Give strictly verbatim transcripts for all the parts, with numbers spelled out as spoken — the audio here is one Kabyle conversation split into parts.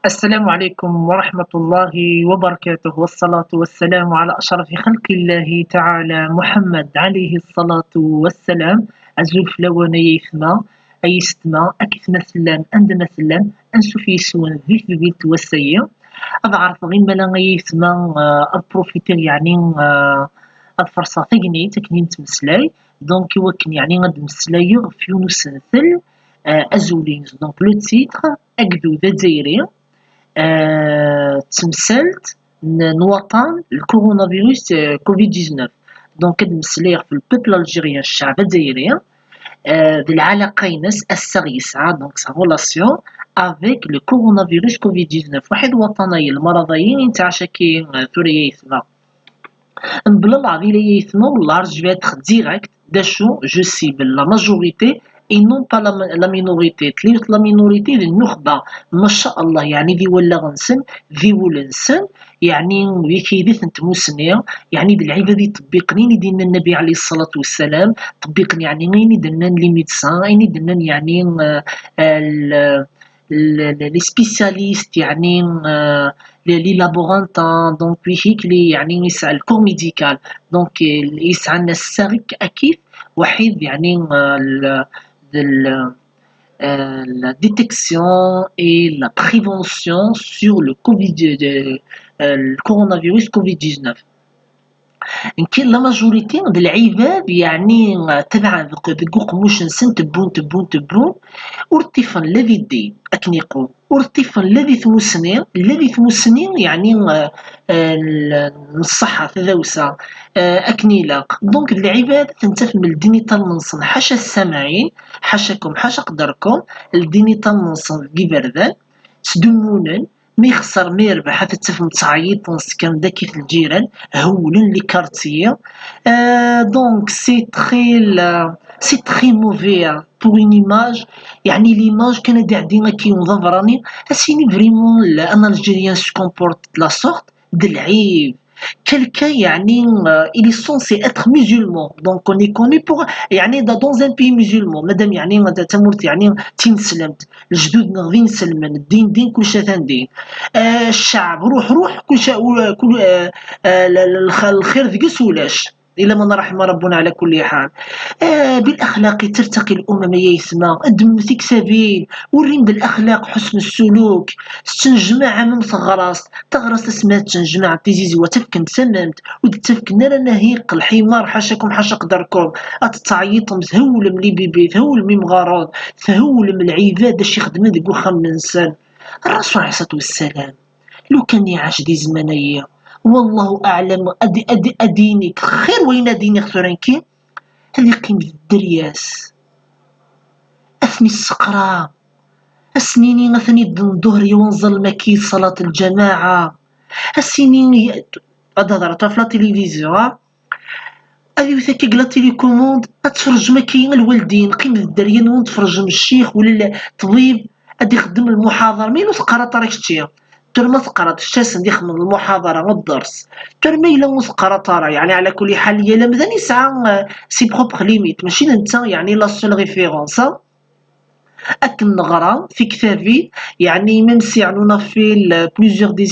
السلام عليكم ورحمة الله وبركاته، والصلاة والسلام على أشرف خلق الله تعالى محمد عليه الصلاة والسلام. Azul fell-awen ay aytma, ay yessetma, akkit ma tellam, anda ma tellam, ansuf yes-wen di tedwilt n wass-agi. Ad ɛerḍeɣ imala ay aytma, eh, ad profitiɣ, yeɛni, eh, ad ferṣeɣ tagnit akken i nettmeslay. Donc, i wakken, yeɛni, ad d-meslayeɣ ɣef yiwen usentel, eh, azul-ines. Donc, le titre, agdud azzayri, eh, d temsalt n, n waṭṭan, le coronavirus, eh, covid dix-neuf. Donc, ad d-meslayeɣ ɣef le peuple algérien, ccɛeb azzayri, eh, d lɛalaqa-ines assaɣ yesɛa, donc, sa relation avec le coronavirus covid dix-neuf. Waḥid waṭṭan-ayi, lmaraḍ-ayi, i nettɛaca-ki, eh, tura ay aytma. Mebla leɛḍil ay aytma, والله je vais être direct, d acu je cible, la majorité et non pas la, la minorité. Tliwt la minorité d nnuxba, ma sha Allah, yeɛni di wallaɣ-nsen, di wul-nsen, yeɛni di tayri n tmussni, yeɛni d lɛibad i ṭebbiqen ayen i d-yenna Nnabi ɛalayhi ṣṣalatu wassalam, ṭebbiqen yeɛni ayen i d-nnan les médecins, ayen i d-nnan yeɛni, euh, euh, le, le, le, les spécialistes, yeɛni, euh, les, les laborantins, donc, wihik li, yeɛni, yesɛa le corps médical. Donc, euh, yesɛa assaɣ akif, waḥid, yeɛni, euh, le, de le, euh, la détection et la prévention sur le covid, de, euh, le coronavirus covid dix-neuf. Nekki, la majorité d lɛibad, yeɛni, tabaɛen deg, deg uqemmuc-nsen, tebbun, tebbun, tebbun, ur ṭṭifen la di ddin, akken iqum, ur ṭṭifen la di tmussni, la di tmussni, yeɛni, eh, eh, n ṣṣeḥḥa, tadawsa, eh, akken ilaq. Donc, d lɛibad, ten-tafem ldin iṭallen-nsen, ḥaca ssamɛin, ḥacakum, ḥaca qderkum, ldin iṭallen-nsen deg iberdan, ttdummunen, mi yexṣer, mi yerbeḥ, ad t-tafem ttɛeyyiṭen, skan d akkit lǧiran, hewlen les quartiers. Euh, donc, c'est très, euh, c'est très mauvais, hein, pour une image. Yeɛni, l'image kan ad iɛeddi akka yiwen d aberrani, ad s-yini vraiment, l-, un Algérien se comporte de la sorte, d lɛib. Quelqu'un, yeɛni, euh, il est censé être musulman. Donc, on est connu pour, yeɛni, dans, dans un pays musulman. Madame, yeɛni, d tamurt, yeɛni, d tineslemt. Lejdud-nneɣ d inselmen, ddin, ddin, kullec atan din. Ah, cceɛb, ruḥ, ruḥ, kullec, ur, kull, ah, ah, l-, l-, lx-, lxir deg-s ulac. إلا من رحم ربنا على كل حال. آه، بالأخلاق ترتقي الأمم يا يسمى. الدم تكسبين، وريم بالأخلاق، حسن السلوك. تنجمع عمم ثغراس، ثغراس اسمها تنجمع تيزيزي وتفكن تمامت، ودتفكن راه نهيق الحمار، حاشاكم حاشا قدركم. أتتعيطم، تهولم لي بيبي، تهولم يمغارون، تهولم العباد اش يخدموا ديك وخم من سن. الرسول عليه الصلاة والسلام، لو كان يعاش دي زمان أيا، والله أعلم، أدي، أدي، أدينك خير وين أدينك ثورنكي، هذه قيمة الدرياس. أثني السقرة، أسنيني أثني الظهر يونزل مكي صلاة الجماعة، أسنيني هذا هضرتها في لا تلفزيون، ها؟ أذي وثاكي قلا تيليكوموند، أتفرج مكي الوالدين، قيم الدريان وين تفرج الشيخ ولا الطبيب، أدي يخدم المحاضر، ميلو تقرا طريك تشي. تر ما تقرا تشتاسن دي خدم المحاضرة والدرس. تر ما إلا مو تقرا ترى، يعني، على كل حال، يا لمدان يسعى، آه، ses propres limites، ماشي نتا، يعني، la seule référence، ها؟ أكن نغرا في كتابي، يعني، même si on a fait plusieurs des،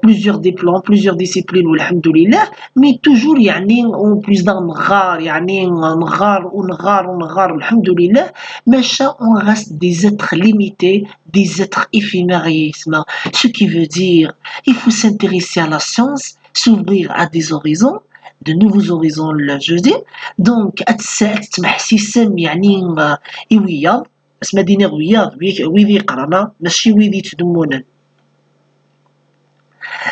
plusieurs diplômes، plusieurs disciplines، والحمد لله، mais toujours، يعني، en plus d'un نغار، يعني، نغار ونغار ونغار، الحمد لله، ماشا on reste des êtres limités، des êtres éphémères يا يسمى. Ce qui veut dire, il faut s'intéresser à la science, s'ouvrir à des horizons, de nouveaux horizons, le, je veux dire. Donc, أتس-، أتتمحسيسم، يعني، آه، إي وياض، بس ما ديني وياض، وي-، ويدي يقرانا، ماشي ويدي يتدمونا.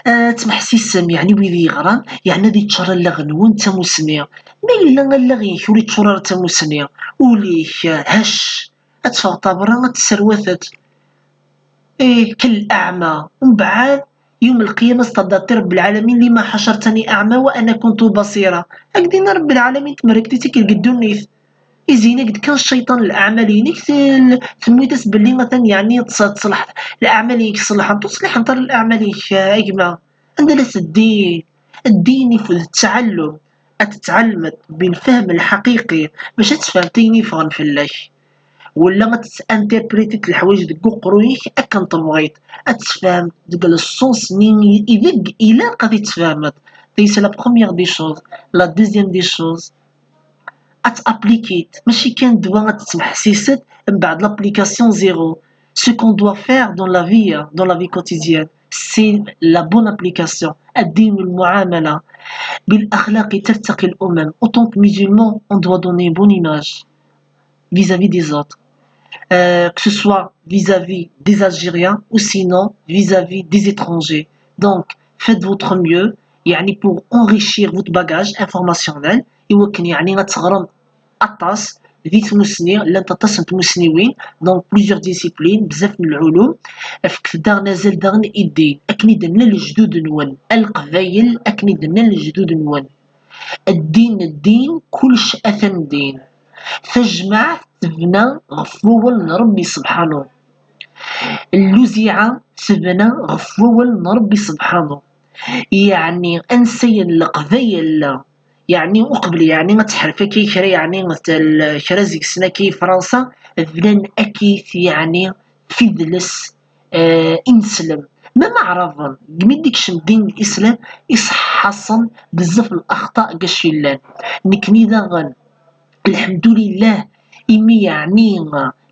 آه، تمحسيسم، يعني، ويدي يقران، يعني، هذه تشرى اللغن وانت مسمي. ما إلا اللغيك ولي تشرى تمسمي، وليك، آه، هش، أتفغط برا، أتسروثت. إيه، كالأعمى. ومن بعد يوم القيامة استضافت رب العالمين: "لما حشرتني أعمى وأنا كنت بصيرا". هكذا رب العالمين تمركتي تيك القدونيث. يزينك كان الشيطان الأعمالينك ثل-، ثميتس باللي مثلًا يعني تص-، تصلح الأعمالينك صلحا، تصلح انت الأعمالينك، آه، أجمع. عندنا الدين، الدين يفوت التعلم، أتتعلمت بالفهم الحقيقي باش تفهم تيني فغن فلاش. ولا ad تانتربريتيت الحوايج deg uqerruy-ik akken tebɣiḍ, ad tfehmeḍ deg le sens-nni ideg ilaq ad t-tfehmeḍ. C'est la première des choses. La deuxième des choses, ad t-applikiḍ, mačči kan d wa ad tettmeḥsiseḍ, mbeɛd l'application zéro. Ce qu'on doit faire dans la vie, dans la vie quotidienne, c'est la bonne application. الدين المعاملة بالأخلاق ترتقي الأمم. Autant que musulman, on doit donner une bonne image vis-à-vis des autres, euh, que ce soit vis-à-vis des Algériens ou sinon vis-à-vis des étrangers. Donc, faites votre mieux, يعني, pour enrichir votre bagage informationnel, iwakken, يعني, ad teɣrem aṭas di tmussni, llant aṭas n tmussniwin, donc plusieurs disciplines, bzaf n lɛulum. Fket daɣen azal daɣen i ddin, akken i d-nnan lejdud-nwen, a Leqbayel, akken i d-nnan lejdud-nwen. Ddin, ddin, kullec atan din. Tajmaɛt tebna ɣef wawal n Ṛebbi sebḥanu. Lluziɛa tebna ɣef wawal n Ṛebbi sebḥanu. Yeɛni ansayen n Leqbayel, yeɛni uqbel, yeɛni ad teḥref akka kra, yeɛni tel-, kra seg-sen akka i Fransa, bnan akkit, yeɛni tidles, eh, ineslem. Même Aɛraben, deg mi d-ikcem ddin n Islam, iseḥḥaṣen bzaf n lexṭa gac yellan. Nekni daɣen, lḥemdulillah, imi yeɛni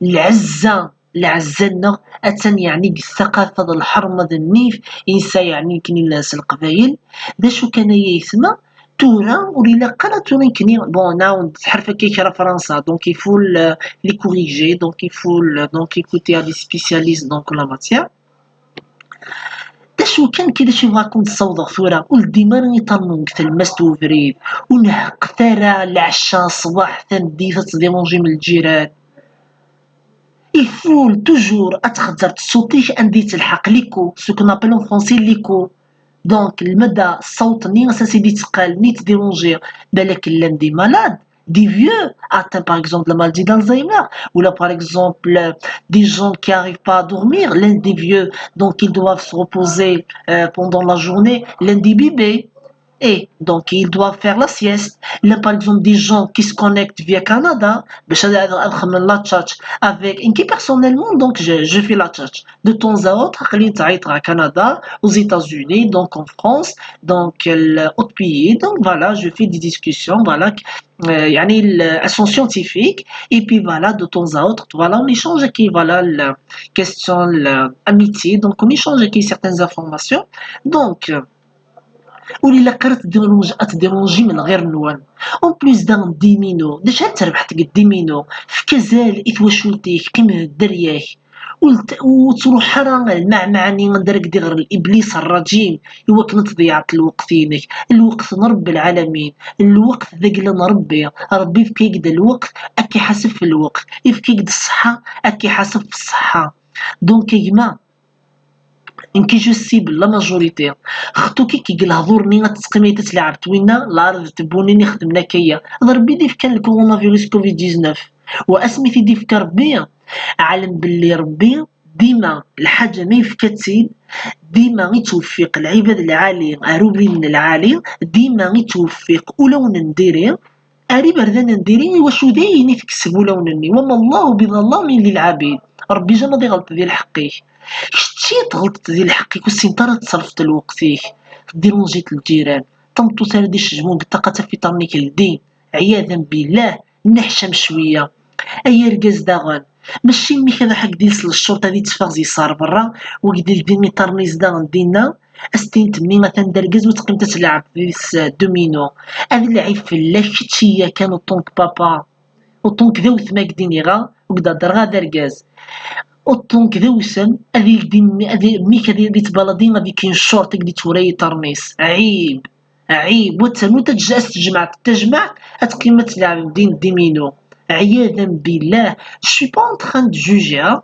lɛezza, lɛezza-nneɣ attan yeɛni deg ssaqafa d lḥerma d nnif i nesɛa yeɛni nekni s Leqbayel. D acu kan ay aytma, tura ur ilaq ara tura nekni, bon, nɛawed tḥerf akka kra Fransa, donc il faut le, les corriger, donc il faut le, donc écouter à des spécialistes donc la matière. D acu kan kra acu bɣa ken-d-ssawḍeɣ tura, ur ldim ara iṭarnen deg tlemmast n ubrid, ur nheqqet ara lɛecca ṣṣbeḥ tameddit ad tdimunjim lǧiran. Il faut toujours ad txezzert ṣṣut-ik anda yettelḥaq l'écho, ce qu'on appelle en français l'écho. Donc, lmada ṣṣawt-nni, ass-a sidi tteqqal, ni tdimunji, balak llan des malades, des vieux, atteints par exemple de la maladie d'Alzheimer, ou là par exemple euh, des gens qui n'arrivent pas à dormir, llan des vieux, donc ils doivent se reposer euh, pendant la journée, llan des bébés, et donc ils doivent faire la sieste. Là par exemple des gens qui se connectent via Canada, باش ad xedmen la chat avec, et qui personnellement, donc je, je fais la chat. De temps à autre, aql-i ntɛeyyeḍ ɣer Canada, aux États-Unis, donc en France, donc euh, autre pays. Donc voilà, je fais des discussions, voilà, euh, يعني, le- elles sont scientifiques. Et puis voilà, de temps à autre, voilà, on échange qui, voilà, la question, l'amitié. Donc on échange qui certaines informations. Donc, euh, ur ilaq ara ad tdimunj-, ad tdimunjim lɣir-nwen. En plus daɣen ddiminu, d acu ara terbeḥ deg ddiminu? Efk azal i twacult-ik, qqim d dderya-k. Ur t-, ur ttruḥ ara lmeɛmɛani anda ara k-d-iɣer iblis rrajim, iwakken ad tḍeyɛeḍ lweqt-inek, lweqt n Ṛebbi lɛalamin, lweqt d agla n Ṛebbi. Ṛebbi yefka-ak-d lweqt, ad k-iḥaseb f lweqt, yefka-ak-d ṣṣeḥḥa, ad k-iḥaseb f ṣṣeḥḥa. Donc a gma, nekk je cible la majorité. Xeṭṭu kik deg lehdur-nni ad tettqimit ad tleɛbeḍ winna, lɛerḍ tebbunin ixedmen akka-ya. D Ṛebbi i d-ifkan le coronavirus covid dix-neuf. Wa asmi t-id-ifka Ṛebbi, ɛlem belli Ṛebbi dima lḥaǧa ma yefka-tt-id, dima ittweffiq lɛibad lɛali ar ubrid n lɛali, dima ittweffiq ulawen n diri, ar iberdan n diri, iwacu d ayen i tekseb ulawen-nni. Wama Allahu bi ḍallamin lil ɛabid. Ṛebbi jamais ad iɣelṭ di lḥeqq-ik. Kečči tɣelṭeḍ di lḥeqq-ik, ur tessineḍ ara ad tserfeḍ lweqt-ik. Tdimunjiḍ lǧiran. Tameṭṭut ara d-icejmun deg ṭṭaqa tafiṭ-nni k-ldin. Ɛiyadan billah, nneḥcam cwiya. Ay argaz daɣen, mačči mmi-k ad iḥak d-yels leccuṛt ad itteffeɣ zi sar berra, wagi d-ldin iṭarren-is daɣen dinna, ad s-tiniḍ mmi atan d argaz ur teqqimeḍ ad tleɛbeḍ deg-s domino. Ad lɛib fell-ak kečči yakan, autant que papa, autant que d awetma k-d-iniɣa, ur k-d-heddreɣ ara d argaz. Autant que d awesem, ad yeldi mmi-, ad y-, mmi-k ad yettbaladi, ad ikin ccurt, ad k-d-itturay iṭarren-is. Ɛib! Ɛib! Wa d tanut ad tj-, ad s-tejmaɛeḍ tajmaɛt, ad teqqim ad tleɛbem din domino. Ɛiyadan billah, je suis pas en train de juger, hein.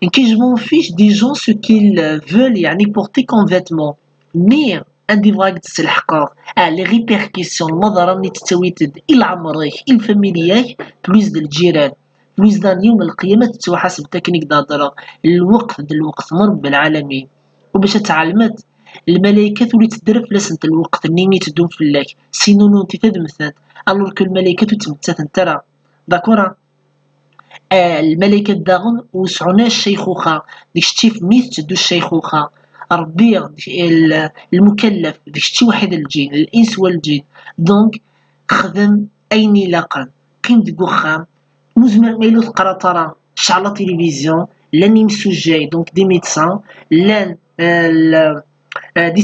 Nekk, je m'en fiche des gens ce qu'ils veulent, يعني, porter comme vêtements. Mais anda i bɣiɣ ad d-sselḥqeɣ, ah, les répercussions, lmaḍra-nni tettawi-d i leɛmer-ik, i lfamilya-k, plus d lǧiran, plus d yawm lqiyama tettwaḥaseb-d akken i k-d-hedreɣ, lweqt d lweqt n Ṛebbi lɛalamin. U bac ad tɛelmeḍ, lmalaykat ur ittedder fell-asent lweqt-nni i teddun fell-ak, sinon nunti ad mmtent, alors que lmalaykat ur ttmettatent ara. D'accord, ah? الملائكة داغن وسعونا الشيخوخة، ديك شتي في ميت تدو الشيخوخة. ربي المكلف ديك شتي واحد الجين، الإنس والجين. Donc خدم أين لاقن، قيم ديك وخام، مزمر ميلو تقرا ترى شعل تلفزيون، لان يمسوجاي donc des médecins، لان des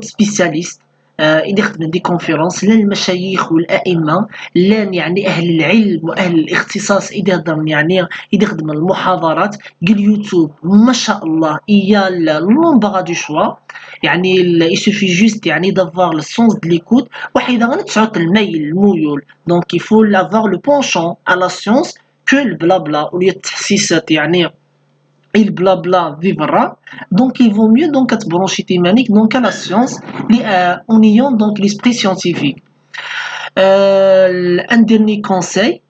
spécialistes، إذا خدمن des conférences، لان المشايخ والأئمة، لان يعني أهل العلم وأهل الاختصاص إذا خدمن يعني إذا خدمن المحاضرات. قال يوتيوب ما شاء الله il y a l'embarras du choix، يعني il suffit juste يعني d'avoir le sens de l'écoute. واحد غير تعطي الميل الميول، donc il faut avoir le penchant à la science que le blabla، au lieu de تحسيسات يعني البلابلا في برا. Donc il vaut mieux donc تبرونشي تيمانيك donc à la science، en ayant donc l'esprit scientifique. Un dernier conseil،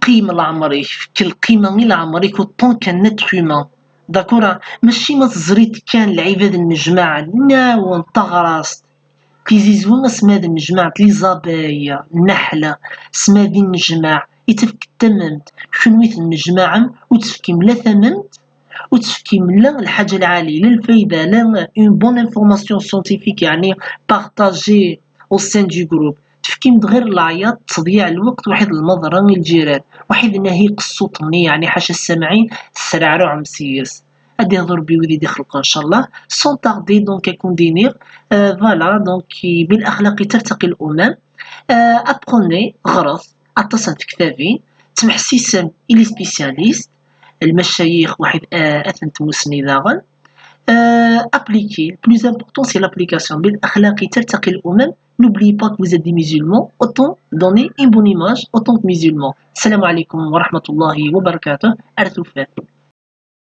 قيم لعمرك، فك القيمة لعمرك autant qu'un être humain. D'accord؟ ماشي ما تزريت كان العباد النجمع ناون تغراست تيزيزوي اسماد النجمع تليزابايا النحلة، اسماد النجمع يتفك التممت، كنويت النجمع وتفكي ملا ثممت، وتفكي ملا الحاجة العالية لا الفايدة لا une bonne information scientifique يعني partagée au sein du groupe. تفكيم غير العياط تضييع الوقت واحد المضرة الجيران واحد ناهي قصوطني يعني حاشا السامعين السرعرع مسيس. ادي هضر بي ودي دي خلقه ان شاء الله. Sans tarder donc كون دينير. Voilà donc بالاخلاق ترتقي الامم. Apprenez، غرض اتصل في كتابين، تمحسيسم الي spécialistes، المشايخ واحد اثنت مسني داغن. Appliquer، le plus important c'est l'application. بالاخلاق ترتقي الامم. N'oubliez pas que vous êtes des musulmans, autant donner une bonne image autant que musulmans. السلام عليكم ورحمة الله وبركاته. أرثوفات.